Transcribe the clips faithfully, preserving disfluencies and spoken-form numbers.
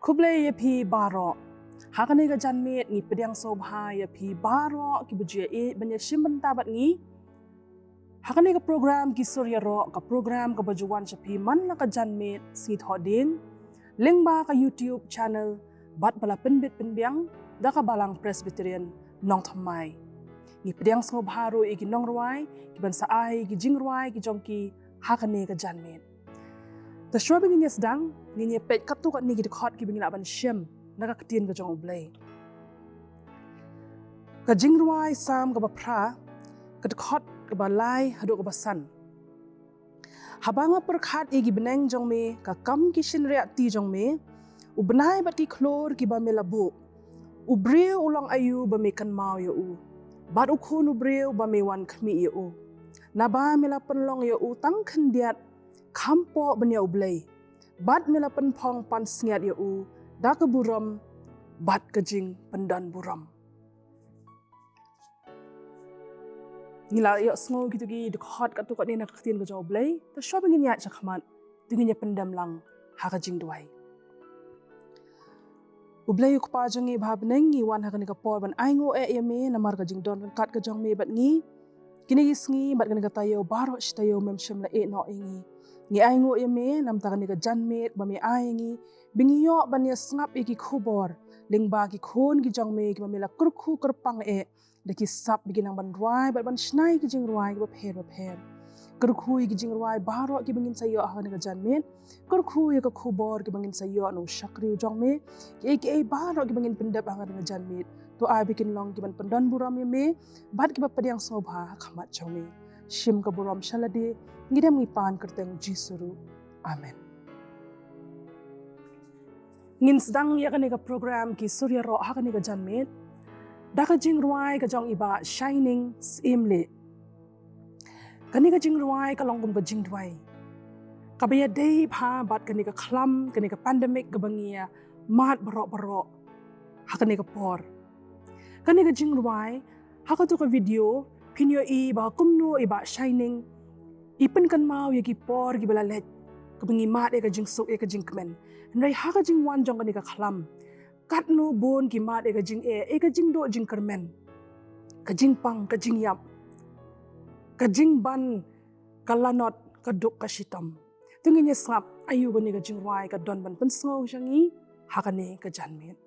Khublei ïa phi baroh. Ha kane ka janmiet ngi pdiang sngewbha ïa phi baroh kiba ju ïa ïeit ban ïa shim bynta bad ngi ha kane ka program Ki Sur Ïaroh, ka program kaba ju wan sha phi man la ka janmiet sngi Thohdieng lyngba ka YouTube channel bad ba la pynbit pynbiang da ka Balang Presbyterian Nongthymmai. Ngi pdiang sngewbha ruh ïa ki nongrwai kiban sa ai ki jingrwai ki jong ki ha kane ka janmiet. Te shuwa ba ngin ïa sdang, ngin ïa peit katto katne ki dkhot kiba ngi lah ban shem na ka ktien ka jong U Blei. Ka jingrwai Salm kaba phra, ka dkhot kaba lai haduh kaba san. Haba nga pyrkhat ïa ki bneng jong me, ka kam ki shynriah ti jong me, u bnai bad ki khlur kiba me la buh. U briew u long aïu ba me kynmaw ïa u, bad u khun u briew ba me wan khmih ïa u? Naba me la pynlong ïa u tang khyndiat, kham poh ban ïa U Blei, bad me la pynphong pansngiat ïa u da ka burom bad ka jingpyndonburom. Ngi la ïohsngew kito ki dkhot katto katne na ka ktien ka jong U Blei, te shuwa ba ngin ïaid shakhmat, to ngin ïa pyndem lang ha ka jingduwai. U Blei U Kpa jong ngi ba ha bneng, ngi wan ha kane ka por ban ainguh eh ïa me namar ka jingdon ryngkat ka jong me bad ngi kine ki sngi bad kane ka taïew baroh shi taïew mem shym la ïeh noh ïa ngi. Ngi ainguh ïa me namar kane ka janmiet ba me ai ïa ngi, ba ngi ïoh ban ïa sngap ïa ki khubor lyngba ki khun ki jong me kiba me la kyrkhu kyrpang eh da ki sap ba ki nang ban rwai bad ban shna ïa ki jingrwai kiba pher ba pher. Kyrkhu ïa ki jingrwai baroh kiba ngin sa ïoh ha kane ka janmiet. Kyrkhu ïa ka khubor kiba ngin sa ïoh na u shakri u jong me. Kiei kiei baroh kiba ngin pyndep ha kane ka janmiet, to ai ba kin long kiban pyndonburom ïa me bad kiba pdiang sngewbha ha khmat jong me. Shim ka burom sha lade, ngi dem ngi pan kyrteng Jisu ruh. Amen. Ngin sdang ïa kane ka program Ki Sur Ïaroh ha kane ka janmiet da ka jingrwai ka jong i Bah Shining Syiemlieh. Kane ka jingrwai ka long kum ka jingduwai kaba ïadei bha bad kane ka khlam, kane ka pandemic kaba ngi ïa mad baroh baroh ha kane ka por. Kane ka jingrwai, ha kato ka video phin ïohi ba kumno i Bah Shining i pynkynmaw ïa ki por kiba la leit kaba ngi mad ïa ka jingsuk ïa ka jingkmen. Hynrei ha ka jingwan jong kane ka khlam, katno bun ki mad ïa ka jingeh, ïa ka jingduh jingkyrmen, ka jingpang, ka jingïap, ka jingban, ka lanot, ka duk ka shitom. To ngin ïa sngap aïu kane ka jingrwai ka don ban pynsngew sha ngi ha kane ka janmiet.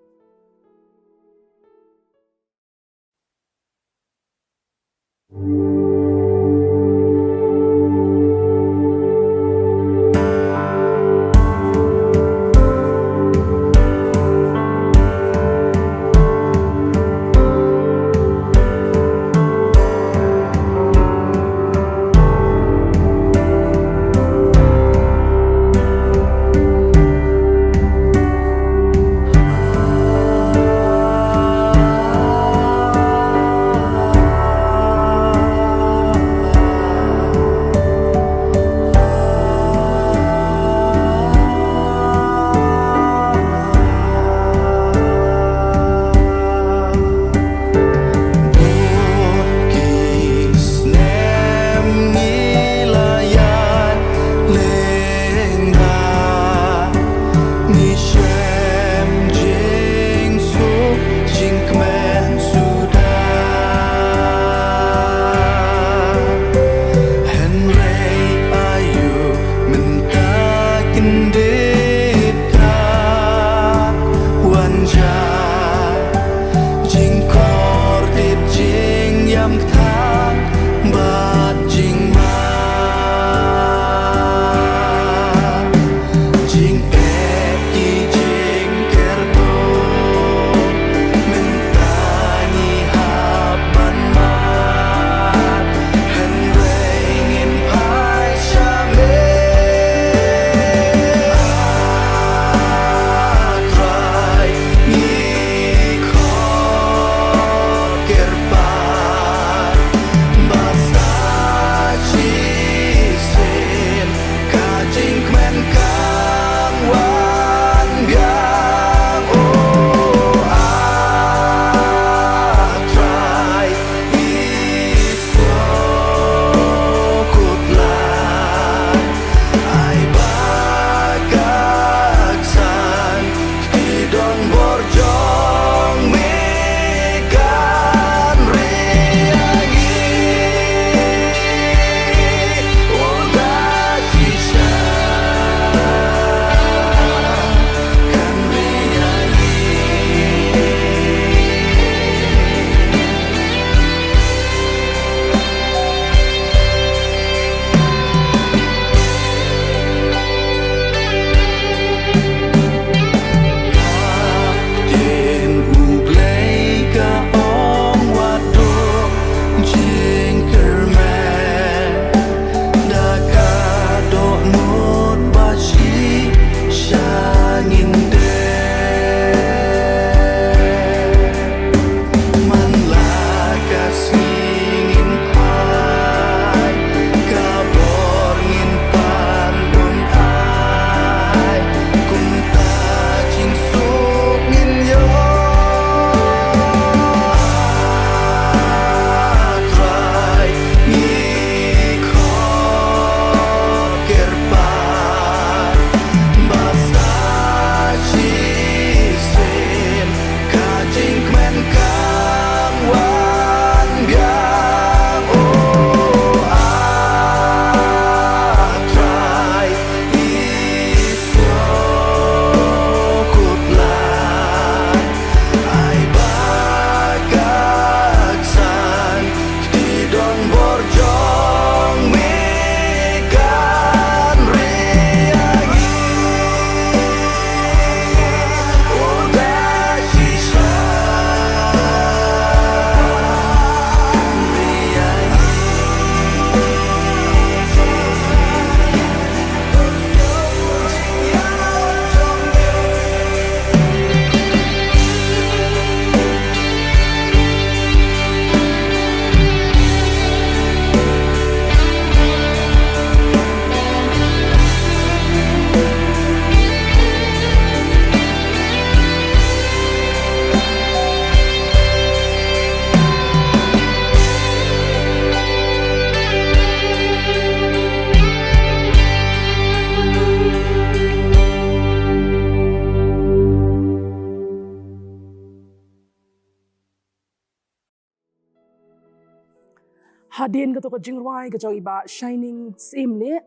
Hadien kato ka jingrwai ka jong i Bah Shining Syiemlieh,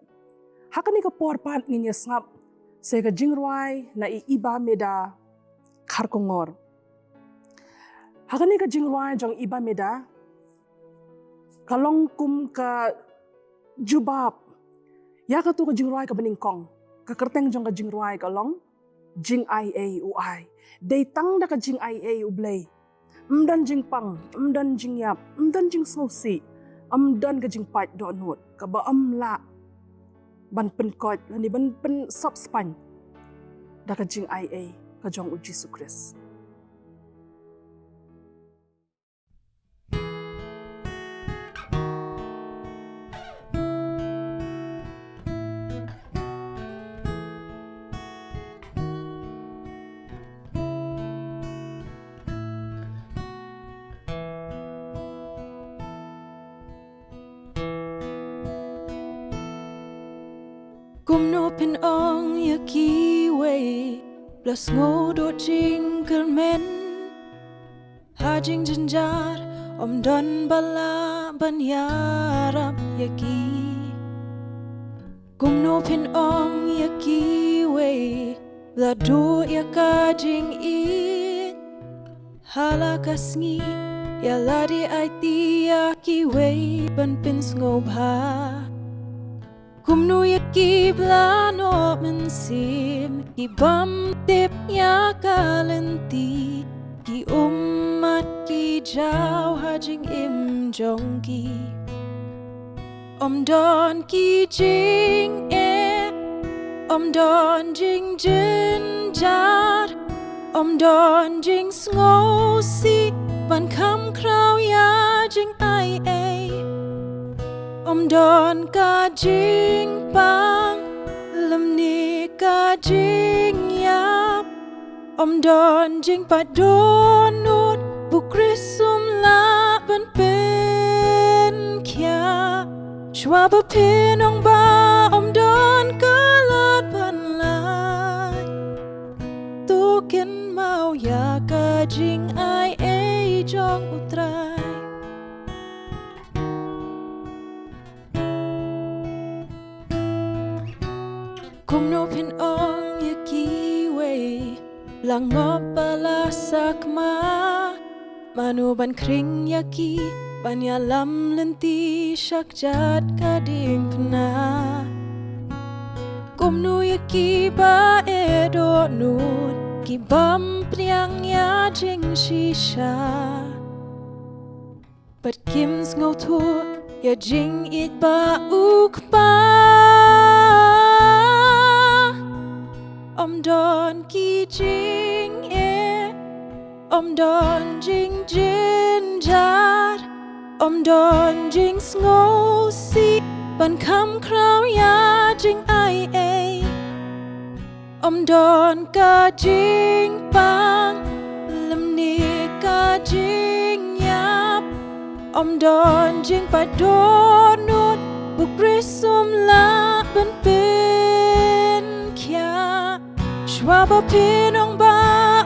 ha kane ka por pat ngin ïa sngap sa ka jingrwai na i Iba Meda Kharkongor. Ha kane ka jingrwai jong i Iba Meda ka long kum ka jubab ïa kato ka jingrwai kaba nyngkong. Ka kyrteng jong ka jingrwai ka long Jingaiei U Ai. Dei tang da ka jingaiei U Blei. Ym don jingpang, ym don jingïap, ym don jingsngewsih, ym don ka jingpait dohnud kaba ym lah ban pynkoit lane ban pynsop spaiñ da ka jingaiei ka jong U Jisu Khrist. Kumno phin ong ïa kiwei ba la sngew duh jingkyrmen ha jingjynjar, ym don ba lah ban ïarap ïa ki? Kumno phin ong ïa kiwei ba la duh ïa ka jingïeit ha la ka sngi, ïa lade aiti ïa kiwei ban pynsngewbha? Kumno ïa ki ba la noh mynsiem, ki bym tip ïa ka lynti, ki ummat ki jaw ha jingim jong ki? Ym don ki jingeh, ym don jingjynjar, ym don jingsngewsih ban kham khraw ïa jingaiei. Ym don ka jingpang lymne ka jingïap, ym don jingpait dohnud, U Khrist um lah ban pynkhiah. Shuwa ba phin ong ba ym don ka lad ban lait, to kynmaw ïa ka jingaiei jong U Trai. Kumno phin ong ïa kiwei ba la ngop ba la sakma, mano ban khring ïa ki ban ïalam lynti sha kjat ka diengphna? Kumno ïa ki ba eh dohnud, ki bym pdiang ïa jingshisha bad kim sngewthuh ïa jingïeit ba u kpa? Ym don ki jingeh, ym don jingjynjar, ym don jingsngewsih ban kham khraw ïa jingaiei. Ym don ka jingpang lymne ka jingïap, ym don jingpait dohnud, U Khrist um lah ban pynkhiah. Shuwa ba phin ong ba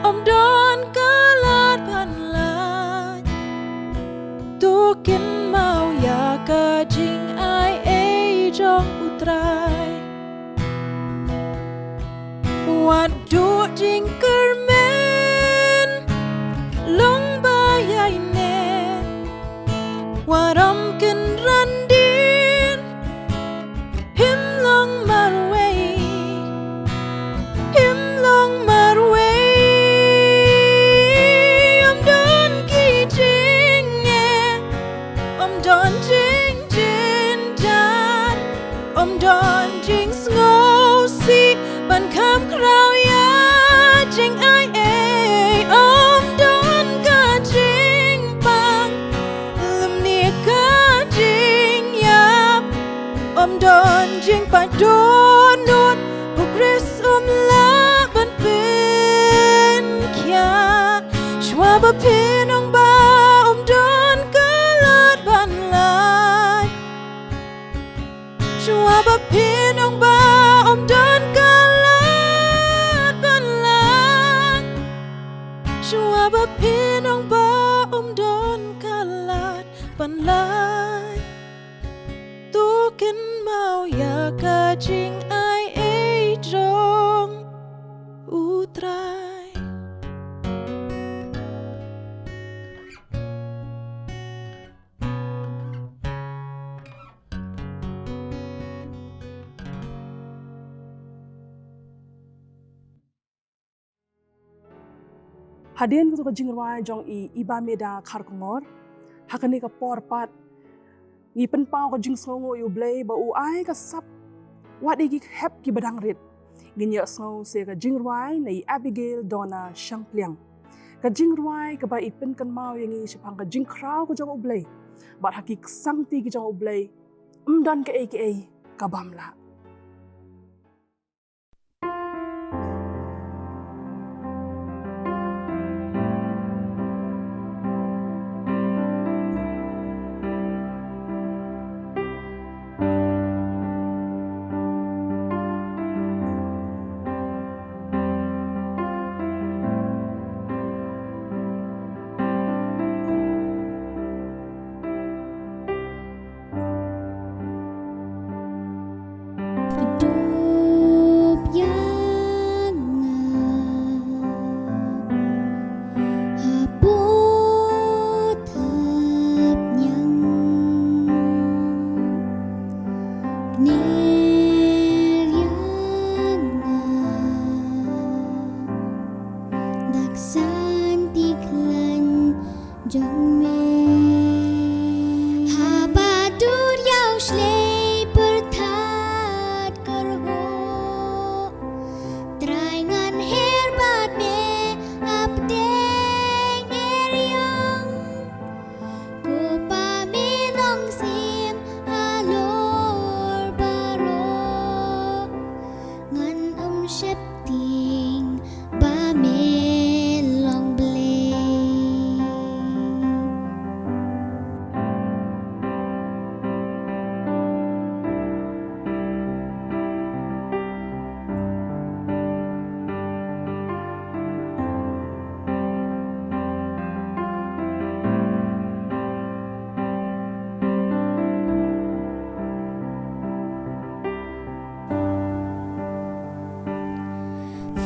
ym don ka lad ban lait, to kynmaw ïa ka jingaiei jong U Trai. Wat duh jingkyrmen, long ba ïaineh, wat ym kynran dien, him long marwei, him long marwei. Ym don ki jingeh, ym don jingjynjar, ym don jingsngewsih ban kham khraw ïa jingaiei. Ym don ka jingpang lymne ka jingïap, ym don jingpait dohnud, U Khrist um lah ban pynkhiah. Shuwa ba phin ong ba ym don ka lad ban lait, shuwa ba phin ong ba ym don ka lad ban lait, shuwa ba phin ong ba ym don ka lad ban lait, Hadien katu ka jingrwai jong i Iba Meda Kharkongor, ha kane ka por pat ngi pynpaw ka jingsngewnguh ïa U Blei ba u ai ka sap wat ïa ki hep kiba dang rit. Ngin ïa sngew sa ka jingrwai na i Abigail Donna Shangpliang. Ka jingrwai kaba i pynkynmaw ïa ngi shaphang ka jingkhraw ka jong U Blei bad ha ki ksangti ki jong U Blei ym don kaei kaei ka bym lah. Kdup ïa nga hapoh thapniang. Kner ïa nga da ka santi khlaiñ jong me. Haba dur ïa u shlei pyrthat kyrhuh, Trai ngan her bad me hapdeng eriong. Ko Pa me long syiem halor baroh. Ngan ym sheptieng ba me long Blei.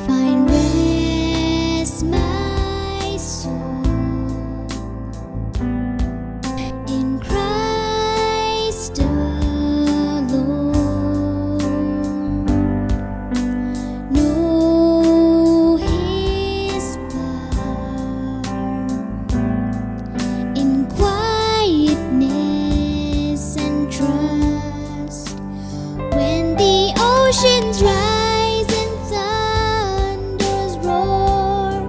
Find rest, my soul, in Christ alone. Know His power in quietness and trust. When the oceans rise and thunders roar,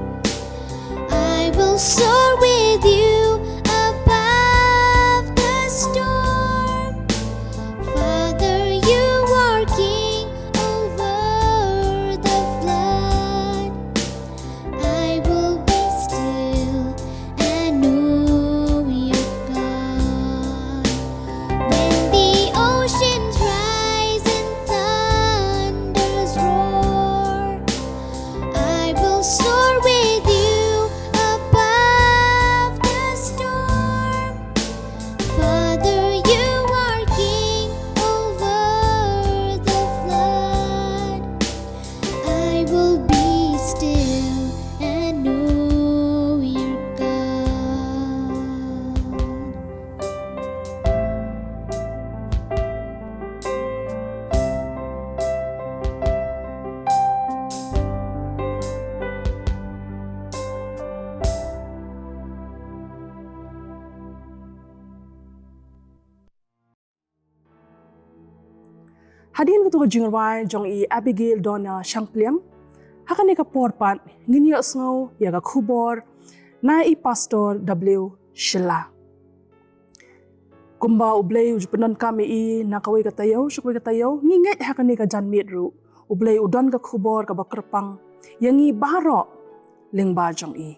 I will soar with you above the storm. Father, you are king over the flood. I will be still and know you're God. When the oceans rise and thunders roar, I will soar with you above the storm. Father, you are king over the flood. I will be still and know you're God. Hadien katu ka jingrwai jong i Abigail Donna Shangpliang, ha kane ka por pat ngin ïohsngew ïa ka khubor na i Pastor W Shylla. Kumba U Blei u ju pyndonkam ïa i na kawei ka taïew sha kawei ka taïew, ngi ngeit ha kane ka janmiet ruh U Blei u don ka khubor kaba kyrpang ïa ngi baroh lyngba jong i.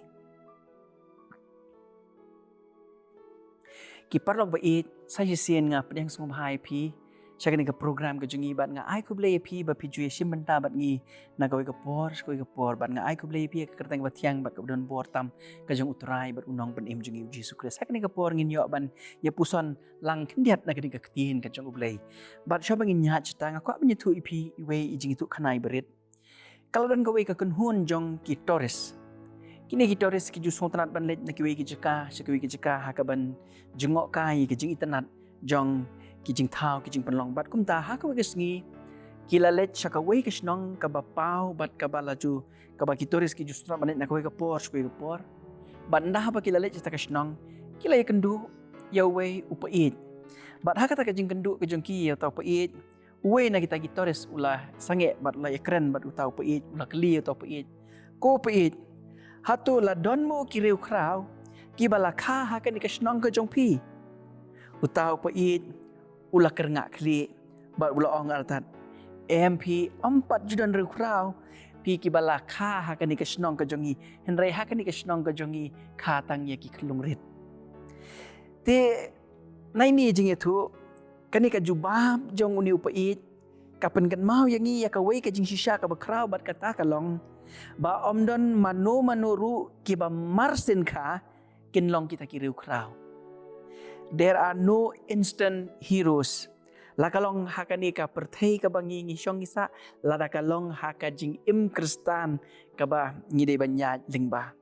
Ki paralok ba ïeit, sa shisien nga pdiang sngewbha ïa phi sha kane ka program ka jong ngi, bad nga ai khublei ïa phi ba phi ju ïashim bynta bad ngi na kawei ka por sha kawei ka por, bad nga ai khublei ïa phi ïa ka kyrteng ba thiang bad kaba don bor tam ka jong U Trai bad U Nongpynim jong ngi U Jisu Khrist. Ha kane ka por ngin ïoh ban ïa puson lang khyndiat na kane ka ktien ka jong U Blei. Bad shuwa ba ngin ïaid shata, nga kwah ban ïathuh ïa phi iwei i jingïathuh khana iba rit. Ka la don kawei ka kynhun jong ki tourist. Kine ki tourist ki ju sngewtynnat ban leit na kiwei ki jaka sha kiwei ki jaka ha kaban jngohkai ka jingitynnat jong ki jingthaw ki jingpynlong. Bad kumta ha kawei ka sngi ki la leit sha kawei ka shnong kaba paw bad kaba la ju, kaba ki tourist ki ju snoh ban leit na kawei ka por sha kawei ka por. Bad ynda haba ki la leit sha kata ka shnong, ki la ïakynduh ïa uwei u paid. Bad ha kata ka jingkynduh ka jong ki ïa uta u paid, uwei na kita ki tourist u la sangeh bad u la ïakren bad uta u paid, u la kylli ïa uta u paid, "Ko paid, hato la don mo ki riewkhraw kiba la kha ha kane ka shnong ka jong phi?" Uta u paid u la kyrngah khlieh bad u la ong artat, "Em phi, ym pat ju don riewkhraw phi kiba la kha ha kane ka shnong ka jong ngi, hynrei ha kane ka shnong ka jong ngi kha tang ïa ki khyllung rit." Te na ine i jingïathuh, kane ka jubab jong une u paid ka pynkynmaw ïa ngi ïa kawei ka jingshisha kaba khraw, bad kata ka long ba ym don mano mano ruh kiba marsien kha kin long kita ki riewkhraw. There are no instant heroes. La ka long ha kane ka pyrthei kaba ngi, ngi shong ngi sah, lada ka long ha ka jingim Khristan kaba ngi dei ban ïaid lyngba.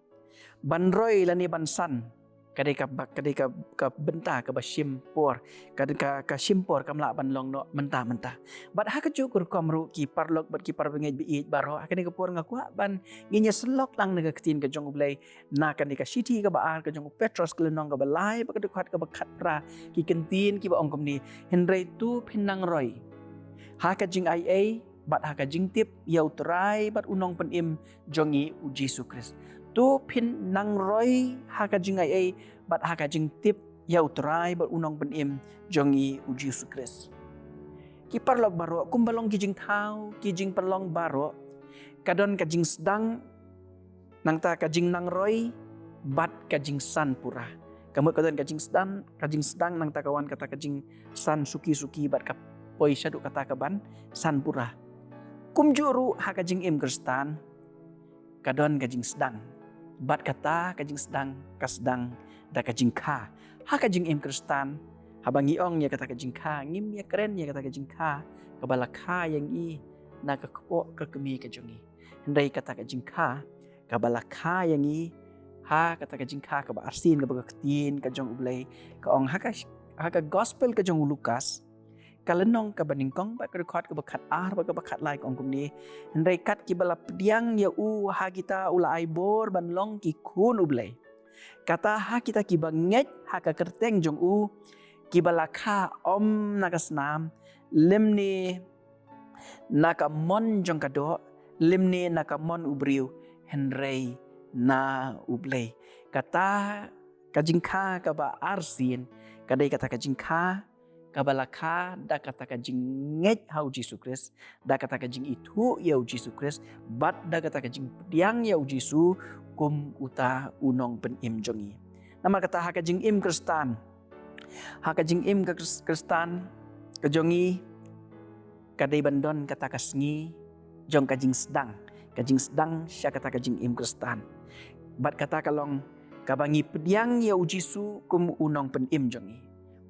Ban roi lane ban san ka dei ka ba-, ka dei ka, ka bynta kaba shim por, ka, ka, ka shim por, kam lah ban long noh mynta mynta. Bad ha kajuh ka rukom ruh, ki paralok bad ki parabangeit ba ïeit baroh, ha kane ka por nga kwah ban ngin ïa syllok lang na ka ktien ka jong U Blei, na kane ka shithi kaba ar ka jong u Petros, ka lynnong kaba lai bad ka dkhot kaba khatphra, ki kyntien kiba ong kumne: "Hynrei to phin nang roi ha ka jingaiei bad ha ka jingtip ïa U Trai bad U Nongpynim jong ngi U Jisu Khrist." To phin nang roi ha ka jingaiei bad ha ka jingtip ïa U Trai bad U Nongpynim jong ngi U Jisu Khrist. Ki paralok baroh, kumba long ki jingthaw, ki jingpynlong baroh, ka don ka jingsdang, nangta ka jingnang roi bad ka jingsan pura. Ka mut ka don ka jingsdang, ka jingsdang, nangta ka wan kata ka jingsan suki suki bad ka poi shaduh kata kaban san pura. Kumjuh ruh ha ka jingim Khristan ka don ka jingsdang, bad kata ka jingsdang ka sdang da ka jingkha. Ha ka jingim Khristan, haba ngi ong ïa kata ka jingkha, ngim ïakren ïa kata ka jingkha kaba la kha ïa ngi na ka kpoh ka kmie ka jong ngi. Hynrei kata ka jingkha kaba la kha ïa ngi ha kata ka jingkha kaba arsien, kaba ka ktien ka jong U Blei ka ong ha ka, ha ka gospel ka jong u Lukas, ka lynnong kaba nyngkong bad ka dkhot kaba khatar bad kaba khatlai, ka ong kumne: "Hynrei kat kiba la pdiang ïa u ha kita u la ai bor ban long ki khun U Blei. Kata ha kita kiba ngeit ha ka kyrteng jong u, kiba la kha ym na ka snam, lymne na ka mon jong ka doh, lymne na ka mon u briew, hynrei na U Blei." Kata ka jingkha kaba arsien ka dei kata ka jingkha kaba la kha da kata ka jingngeit ha U Jisu Khrist, da kata ka jingithuh ïa U Jisu Khrist, bad da kata ka jingpdiang ïa U Jisu kum uta U Nongpynim jong ngi. Namar kata, ha ka jingim Khristan, ha ka jingim ka Khris-, Khristan ka jong ngi, ka dei ban don kata ka sngi jong ka jingsdang, ka jingsdang sha kata ka jingim Khristan. Bad kata ka long kaba ngi pdiang ïa U Jisu kum U Nongpynim jong ngi.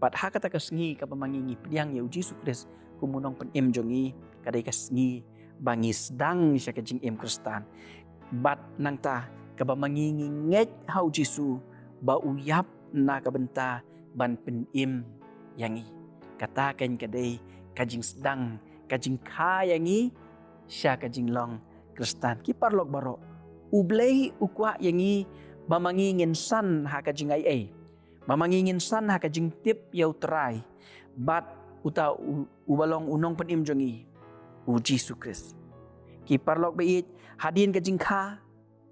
Bad ha kata ka sngi kaba ma ngi ngi pdiang ïa U Jisu Khrist kum U Nongpynim jong ngi, ka dei ka sngi ba ngi sdang sha ka jingim Khristan. Bad nangta kaba ma ngi ngi ngeit ha U Jisu ba u ïap na ka bynta ban pynim ïa ngi. Kata kan ka dei ka jingsdang, ka jingkha ïa ngi sha ka jinglong Khristan. Ki paralok baroh, U Blei u kwah ïa ngi ba ma ngi ngin san ha ka jingaiei, ba ma ngi ngin san ha ka jingtip ïa U Trai bad uta u, uba long U Nongpynim jong ngi, U Jisu Khrist. Ki paralok ba ïeit, hadien ka jingkha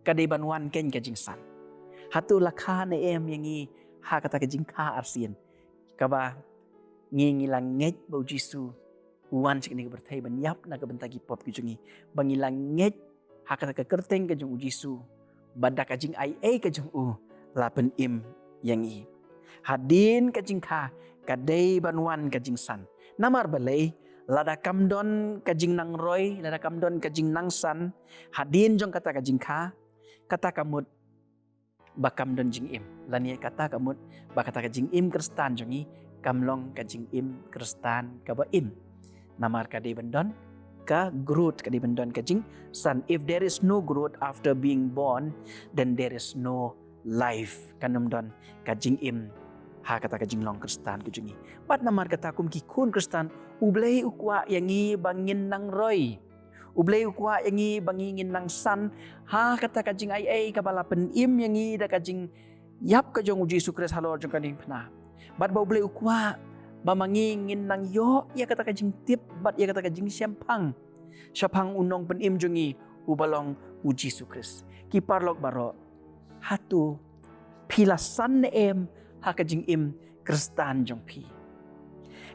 ka dei ban wan kan ka jingsan. Hato la kha ne em ïa ngi ha kata ka jingkha arsien, kaba ngi, ngi la ngeit ba U Jisu u wan sha kane ka pyrthei ban ïap na ka bynta ki pop ki jong ngi, ba ngi la ngeit ha kata ka kyrteng ka jong U Jisu, bad da ka jingaiei ka jong u la pynim ïa ngi? Hadien ka jingkha ka dei ban wan ka jingsan. Namar balei? Lada kam don ka jingnang roi, lada kam don ka jingnang san hadien jong kata ka jingkha, kata ka mut ba kam don jingim. Lane kata ka mut ba kata ka jingim Khristan jong ngi kam long ka jingim Khristan kaba im. Namar ka dei ban don ka growth, ka dei ban don ka jingsan. If there is no growth after being born, then there is no life. Kan ym don ka jingim ha kata ka jinglong Khristan ka jong ngi. Bad namar kata, kum ki khun Khristan, U Blei u kwah ïa ngi ba ngin nang roi. U Blei u kwah ïa ngi ba ngi ngin nang san ha kata ka jingaiei kaba la pynim ïa ngi da ka jingïap ka jong U Jisu Khrist halor jong ka diengphna. Bad ba U Blei u kwah ba ma ngi ngin nang ïoh ïa kata ka jingtip bad ïa kata ka jingshemphang shaphang U Nongpynim jong ngi uba long U Jisu Khrist. Ki paralok baroh, hato phi la san ne em ha ka jingim Khristan jong phi?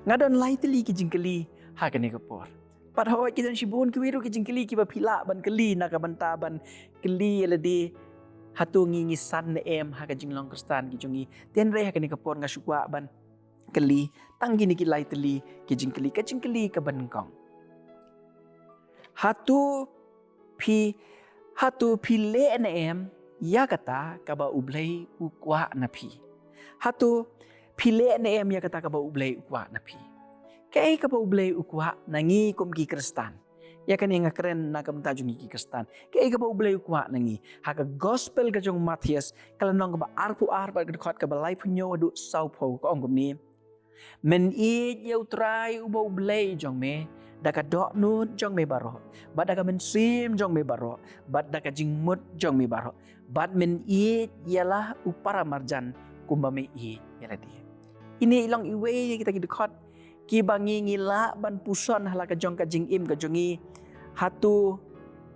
Nga don lai tylli ki jingkylli ha kane ka por. Bad hooid ki don shibun kiwei ruh ki jingkylli kiba phi lah ban kylli na ka bynta ban kylli ïa lade, hato ngi ngi san ne em ha ka jinglong Khristan ki jong ngi? Hynrei ha kane ka por nga shu kwah ban kylli tang kine ki lai tylli ki jingkylli. Ka jingkylli kaba nyngkong, hato phi, hato phi leh ne em ïa kata kaba U Blei u kwah na phi? Hato phi leh ne em ïa kata kaba U Blei u kwah na phi? Kaei kaba U Blei u kwah na ngi kum ki Khristan? Ïa kane nga kren na ka bynta jong ngi ki Khristan. Kaei kaba U Blei u kwah na ngi? Ha ka Gospel ka jong u Mathaios, ka lynnong kaba arphew ar bad ka dkhot kaba laiphew hynñiew haduh sawphew, ka ong kumne: Men ïeit ïa U Trai uba U Blei jong me da ka dohnud jong me baroh, bad da ka mynsiem jong me baroh, bad da ka jingmut jong me baroh, bad men ïeit ïa la u paramarjan kumba me ïeit ïa lade. Ine i long iwei ïa kita ki dkhot kiba ngi ngi lah ban puson ha la ka jong ka jingim ka jong ngi. Hato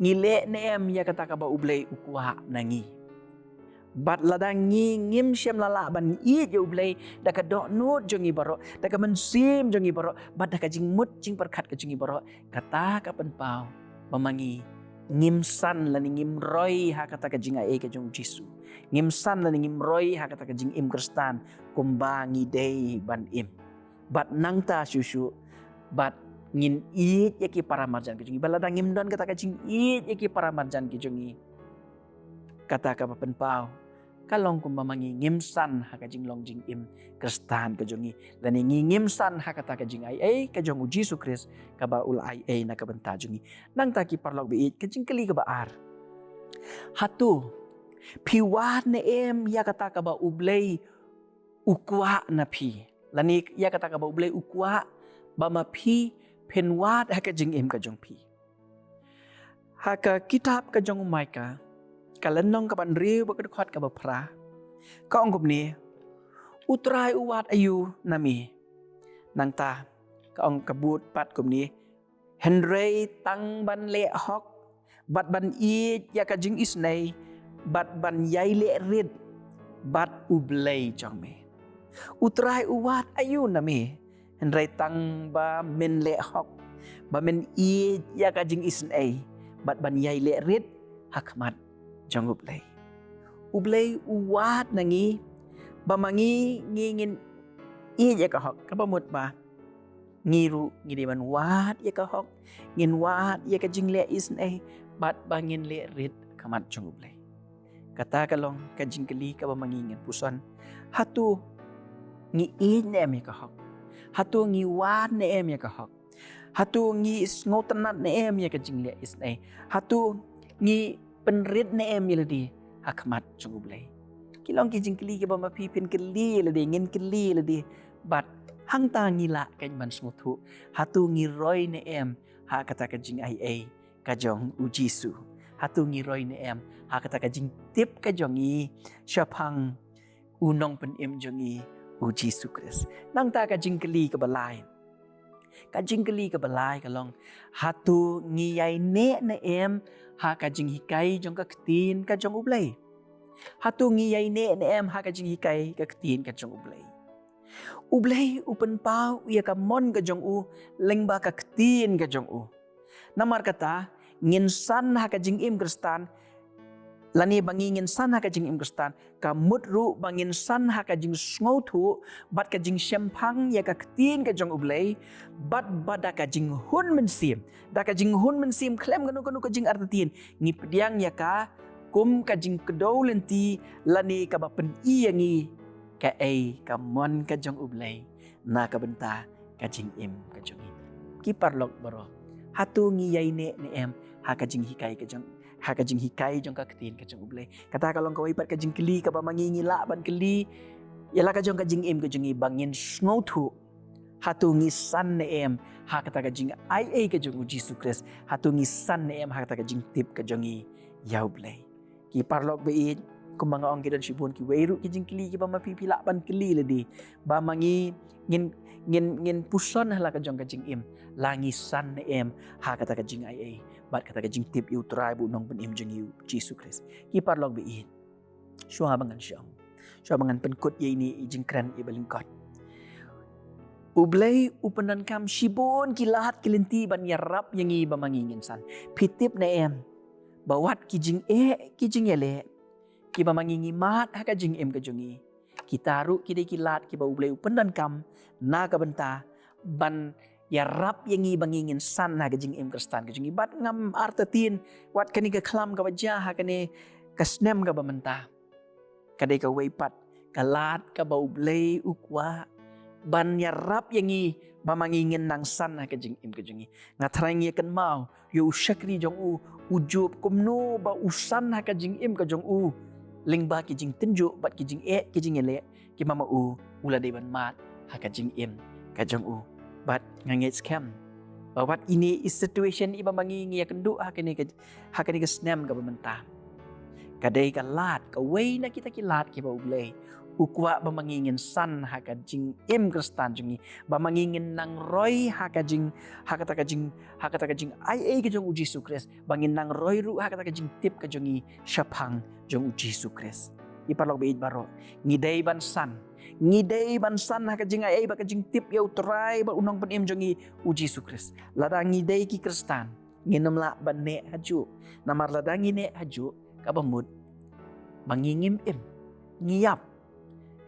ngi leh ne em ïa kata kaba U Blei u kwah na ngi? Bad lada ngi ngim shym la lah ban ïeit ïa U Blei da ka dohnud jong ngi baroh, da ka mynsiem jong ngi baroh, bad da ka jingmut jingpyrkhat ka jong ngi baroh, kata ka pynpaw ba ma ngi ngim san lane ngim roi ha kata ka jingaiei ka jong U Jisu. Ngim san lane ngim roi ha kata ka jingim Khristan kumba ngi dei ban im. Bad nangta shuh shuh, bad ngin ïeit ïa ki paramarjan ki jong ngi. Bad lada ngim don kata ka jingïeit ïa ki paramarjan ki jong ngi, kata kaba pynpaw ka long kumba ma ngi ngim san ha ka jinglong jingim Khristan ka jong ngi, lane ngi ngim san ha kata ka jingaiei ka jong U Jisu Khrist kaba u la aiei na ka bynta jong ngi. Nangta ki paralok ba ïeit, ka jingkylli kaba ar, hato phi wad ne em ïa kata kaba U Blei u kwah na phi, lane ïa kata kaba U Blei u kwah ba ma phi phin wad ha ka jingim ka jong phi? Ha ka kitab ka jong u Micah, ka lynnong kaba hynriew bad ka dkhot kaba phra, ka ong kumne: U Trai u wad aïu na me? Nangta ka ong, ka bud pat kumne: Hynrei tang ban leh hok, bad ban ïeit ïa ka jingisynei, bad ban ïai leh rit bad U Blei jong me. U Trai u wad aïu na me? Hynrei tang ba men leh hok, ba men ïeit ïa ka jingisynei, bad ban ïai leh rit ha khmat jong U Blei. U Blei u wad na ngi ba ma ngi ngi ngin ïeit ïa ka hok, kaba mut ba ngi ruh ngi dei ban wad ïa ka hok, ngin wad ïa ka jingleh isynei, bad ba ngin leh rit ha khmat jong U Blei. Kata ka long ka jingkylli kaba ma ngi ngin puson. Hato ngi ïeit ne em ïa ka hok? Hato ngi wad ne em ïa ka hok? Hato ngi sngewtynnad ne em ïa ka jingleh isynei? Hato ngi pynrit ne em ïa lade ha khmat jong U Blei? Ki long ki jingkylli kiba ma phi phin kylli ïa lade, ngin kylli ïa lade. Bad hangta ngi lah kein ban sngewthuh hato ngi roi ne em ha kata ka jingaiei ka jong U Jisu. Hato ngi roi ne em ha kata ka jingtip ka jong ngi shaphang U Nongpynim jong ngi, U Jisu Khrist? Nangta ka jingkylli kaba lai, ka jingkylli kaba lai ka long, hato ngi ïaineh ne em ha ka jinghikai jong ka ktien ka jong U Blei? Hato ngi ïaineh ne em ha ka jinghikai ka ktien ka jong U Blei? U Blei u pynpaw ïa ka mon ka jong u lyngba ka ktien ka jong u. Namar kata, ngin san ha ka jingim Khristan, lane ba ngi ngin san ha ka jingim Khristan, ka mut ruh ba ngin san ha ka jingsngewthuh bad ka jingshemphang ïa ka ktien ka jong U Blei, bad ba da ka jinghun mynsiem, da ka jinghun mynsiem khlem kano kano ka jingartatien, ngi pdiang ïa ka kum ka jingkdew lynti lane kaba pyni ïa ngi kaei ka mon ka jong U Blei na ka bynta ka jingim ka jong ngi. Ki paralok baroh, hato ngi ïaineh ne em ha ka jinghikai ka jong, ha ka jinghikai jong ka ktien ka jong U Blei? Kata ka long kawei pat ka jingkylli kaba ma ngi ngi lah ban kylli ïa la ka jong ka jingim ka jong ngi, ba ngin sngewthuh Hato ngi san ne em ha kata ka jingaiei ka jong u Jisu Khrist? Hato ngi san ne em ha kata ka jingtip ka jong ngi ïa u Blei? Ki paralok ba ïeit, kumba nga ong, ki don shibun kiwei ruh ki jingkylli kiba ma phi phi lah ban kylli lade, ba ma ngi ngin ngin ngin puson ha la ka jong ka jingim, la ngi san ne em ha kata ka jingaiei bad kata ka jingtip ïa u Trai bad u Nongpynim jong ngi u Jisu Khrist. Ki paralok ba ïeit, shuwa ba ngan shong, shuwa ba ngan pynkut ïa ine i jingkren iba lyngkot, u Blei u pyndonkam shibun ki lad ki lynti ban ïarap ïa ngi ba ma ngi ngin san. Phi tip ne em ba wat ki jingeh ki jingïaleh kiba ma ngi ngi mad ha ka jingim ka jong ngi, kita ruh ki dei ki lad kiba u Blei u pyndonkam na ka bynta ban ïarap ïa ngi ba ngi ngin san ha ka jingim Khristan ka jong ngi. Bad ngam artatien wat kane ka khlam kaba jia ha kane ka snem kaba mynta, ka dei kawei pat ka lad kaba u Blei u kwah ban ïarap ïa ngi ba ma ngi ngin nang san ha ka jingim ka jong ngi. Nga trai ngi ïa kynmaw ïa u shakri jong u, u Job, kumno ba u san ha ka jingim ka jong u lyngba ki jingtynjuh bad ki jingeh ki jingïaleh kiba ma u u la dei ban mad ha ka jingim ka jong u. Bad nga ngeit skhem ba wat ine i situation iba ma ngi ngi ïakynduh ha kane ka, ha kane ka snem kaba mynta, ka dei ka lad, kawei na kita ki lad kiba u Blei u kwah ba ma ngi ngin san ha ka jingim Khristan jong ngi, ba ma ngi ngin nang roi ha ka jing, ha kata ka jing, ha kata ka jingaiei ka jong u Jisu Khrist, ba ngin nang roi ruh ha kata ka jingtip ka jong ngi shaphang jong u Jisu Khrist. Ki paralok ba ïeit baroh, ngi dei ban san, ngi dei ban san ha ka jingaiei bad ka jingtip ïa u Trai bad u Nongpynim jong ngi u Jisu Khrist. Lada ngi dei ki Khristan, ngin ym lah ban neh hajuh. Namar lada ngi neh hajuh, kaba mut ba ngi ngim im, ngi ïap.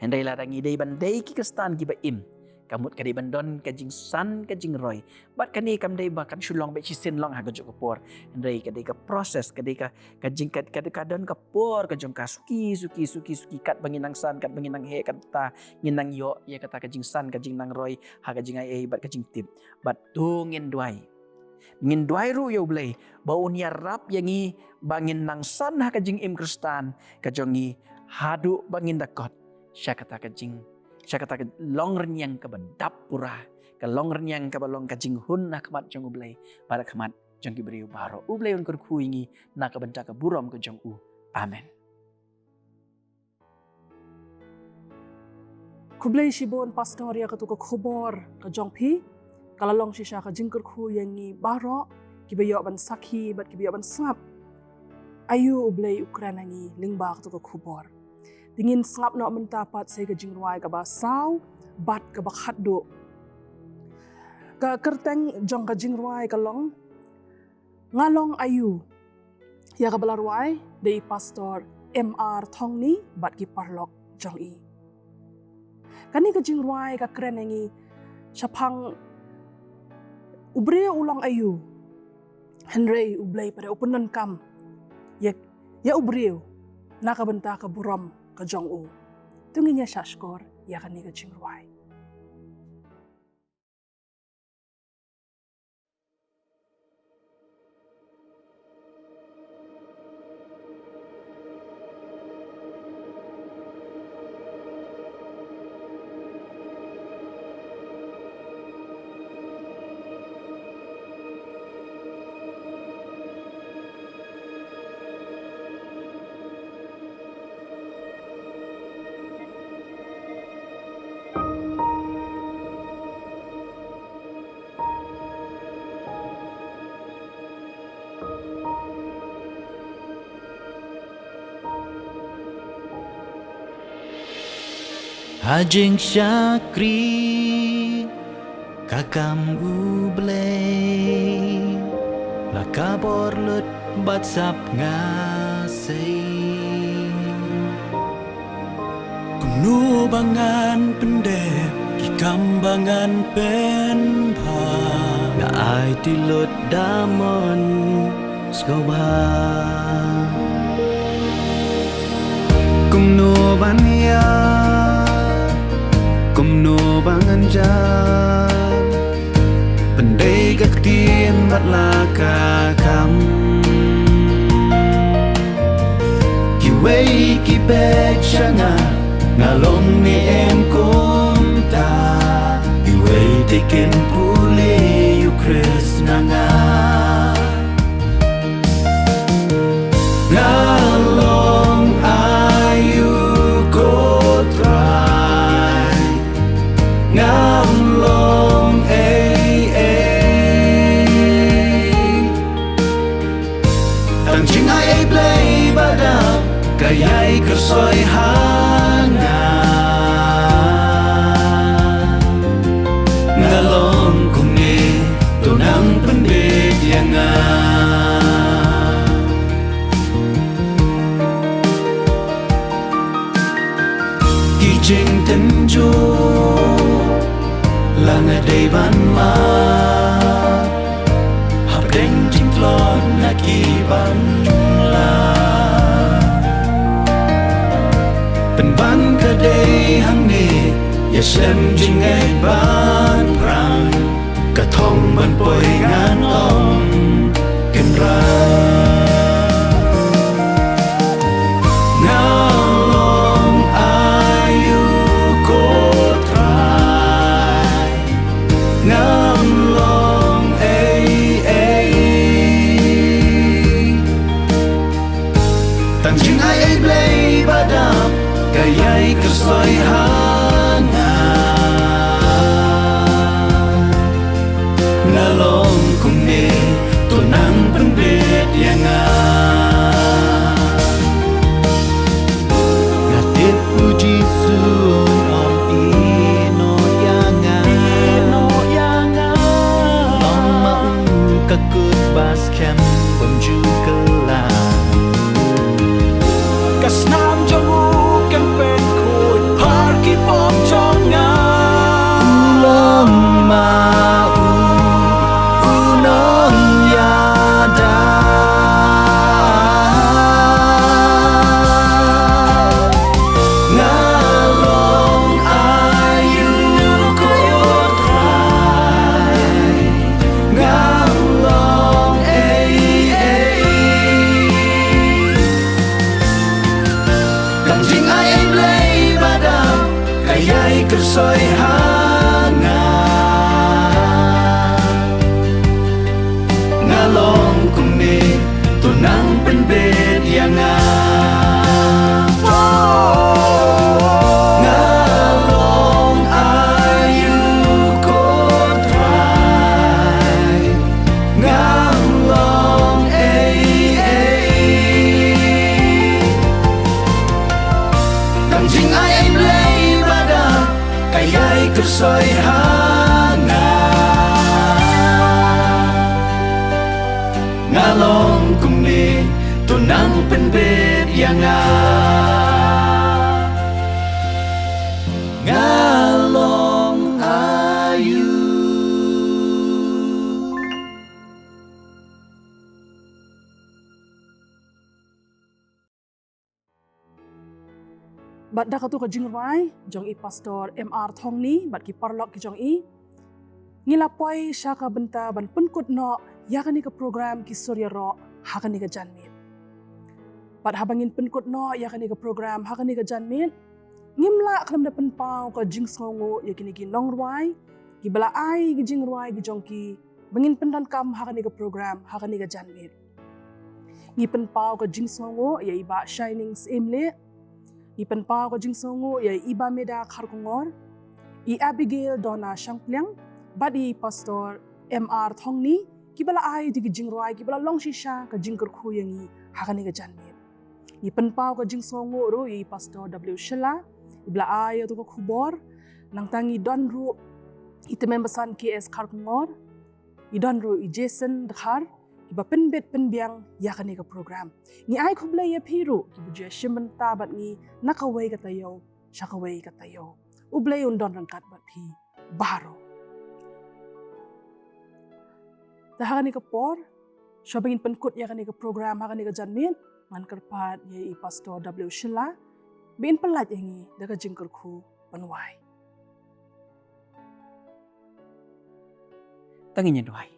Hynrei lada ngi dei ban dei ki Khristan kiba im, ka mut ka dei ban don ka jingsan, ka jingroi. Bad kane kam dei ba kan shu long beit shisien lang ha kajuh ka por, hynrei ka dei ka process, ka dei ka, ka jing, ka, ka, ka don ka por ka jong ka, suki suki suki suki, katba ngin nang san, katba ngin nang heh, kata ngin nang ïoh ïa kata ka jingsan, ka jingnangroi ha ka jingaiei bad ka jingtip. Bad to ngin duwai, ngin duwai ruh ïa u Blei ba un ïarap ïa ngi ba ngin nang san ha ka jingim Khristan ka jong ngi haduh ba ngin da kot sha kata ka jing, sha kata ka longrynïeng kaba dap pura, ka longrynïeng kaba long ka jinghun ha khmat jong u Blei bad ha khmat jong ki briew baroh. U Blei un kyrkhu ïa ngi na ka bynta ka burom ka jong u. Amen. Khublei shibun Pastor ïa katu ka khubor ka jong phi. Ka la long shisha ka jingkyrkhu ïa ngi baroh kiba ïoh ban sakhi bad kiba ïoh ban sngap aïu u Blei u kren ïa ngi lyngba katu ka khubor. Te ngin sngap noh mynta pat sa ka jingrwai kaba saw bad kaba khatduh. Ka kyrteng jong ka jingrwai ka long Nga Long Aïu. Ïa kaba la rwai da i Pastor M R Thongni bad ki paralok jong i. Kane ka jingrwai ka kren ïa ngi shaphang u briew u long aïu, hynrei u Blei pat u pyndonkam ïa, ïa u briew na ka bynta ka burom ka jong u. To ngin ïa shah shkor ïa kane ka jingrwai. Ha jingshakri ka kam U Blei, la ka bor lut bad sap nga sei. Kumno ba ngan pyndep ki kam ba ngan pynbha, nga aiti lut da mon sngewbha. Kumno ban ïa, kumno ba ngan jan pyndei ka ktien bad la ka kam. Kiwei ki peit sha nga, nga long ne em kumta. Kiwei Te kin pule ïa u Khrist na nga. Nga long aïu ko Trai. Ngam long ei ei. Tang jingai ei Blei ba dap ka ïai kyrsoi ha nga. Nga long kumne, to nang pynbeit ïa nga. Ki jingtynjuh la nga dei ban mad hapdeng jingtlot na ki ban lah. Pynban ka dei hangne, ïa slem jingngeit ban prang. Ka thong ban poi ngan ong Kynrad. Nga long aïu ko Trai. Ngam long ei ei. Tang jingai ei Blei ba dap ka ïai kyrsoi ha nga. Nga long kumne, to nang pynbeit ïa nga. Nga tip u Jisu un ong ïehnoh ïa nga. Ïehnoh ïa nga. Long ma u ka kut ba skhem bym ju kylla. Ka snam jong u kan pynkhuid phar ki pop jong nga. U long ma u, u nongïada. Nga long aïu ko Trai. Ngam long ei ei. Tang jingai ei Blei ba dap ka ïai kyrsoi ha nga. Nga long kumne, to nang pynbeit ïa nga. Nga long aïu ko Trai. Ngam long ei ei. Tang jingai ei Blei ba dap ka ïai kyrsoi ha nga. Nga long kumne, to nang pynbeit ïa nga. Nga long aïu. Bad da katu ka jingrwai jong i Pastor M R Thongni bad ki paralok ki jong i, ngi la poi sha ka bynta ban pynkut noh ïa kane ka program Ki Sur Ïaroh ha kane ka janmiet. Bad haba ngin pynkut noh ïa kane ka program ha kane ka janmiet, ngim lah khlem da pynpaw ka jingsngewnguh ïa kine ki nongrwai kiba la ai ki jingrwai ki jong ki ba ngin pyndonkam ha kane ka program ha kane ka janmiet. Ngi pynpaw ka jingsngewnguh ïa i Bah Shining Syiemlieh. Ngi pynpaw ka jingsngewnguh ïa i Bah Meda Kharkongor, i Abigail Donna Shangpliang bad i Pastor M R Thongni, kiba la ai ïa ki jingrwai kiba la long shisha ka jingkyrkhu ïa ngi ha kane ka janmiet. Ngi pynpaw ka jingsngewnguh ruh ïa i Pastor W Shylla, iba la ai ïa tu ka khubor. Nangta ngi don ruh i Tymmen Basan K S Kharkongor, i don ruh i Jason Dkhar, iba pynbit pynbiang ïa kane ka program. Ngi ai khublei ïa phi ruh kiba ju ïashim bynta bad ngi na kawei ka taïew sha kawei ka taïew. U Blei un don ryngkat bad phi baroh. Te ha kane ka por, shuwa ba ngin pynkut ïa kane ka program ha kane ka janmiet, ngan kyrpad ïa i Pastor W Shylla ba in pyllait ïa ngi da ka jingkyrkhu ban wai. To ngin ïa duwai.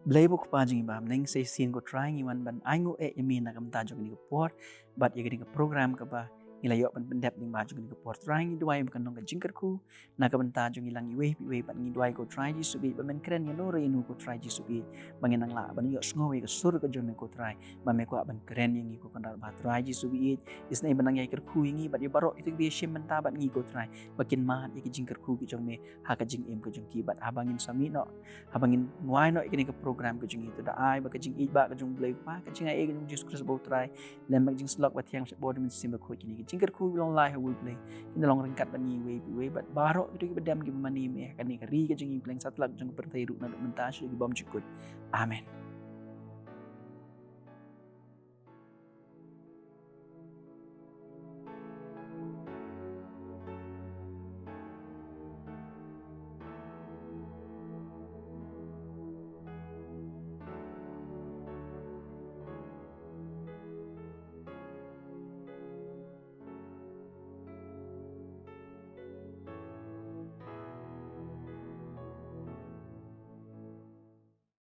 Blei bad Kpa jong ngi ba ha bneng, sa shisien ko Trai ngi wan ban ainguh eh ïa me na ka bynta jong kane ka por bad ïa kane ka program kaba Ngi la ïoh ban pyndep lyngba jong kane ka por Trai, ngi duwai ba kan long ka jingkyrkhu na ka bynta jong ngi lang iwei pa iwei, bad ngi duwai ko Trai Jisu bad ba men kren ïa no re ïa no ko Trai Jisu bad ba ngin nang lah ban ïoh sngew ïa ka sur ka jong me ko Trai, ba me kwah ban kren ïa ngi ko Kynrad ba Trai Jisu bad isynei ban nang ïa kyrkhu ïa ngi bad ïa baroh kito kiba ïashim bynta bad ngi ko Trai, ba kin mad ïa ka jingkyrkhu ka jong me ha ka jingim ka jong ki. Bad haba ngin sa mih noh, haba ngin ngwai noh ïa kane ka program ka jong ngi, to da ai ba ka jingïeit ba ka jong U Blei Kpa, ka jingai ka jong Jisu Khrist ba U Trai, lem bad ka jingsyllok ba thiang, sha bor da Mynsiem Bakhuid, kine ki jingkyrkhu ki long lai ha U Blei, kin long ryngkat bad ngi iwei pa iwei bad baroh kito kiba dem kiba mane me ha kane ka ri ka jong ngi, Blei, satlak jong ka pyrthei ruh naduh mynta sha ki bymjukut. Amen.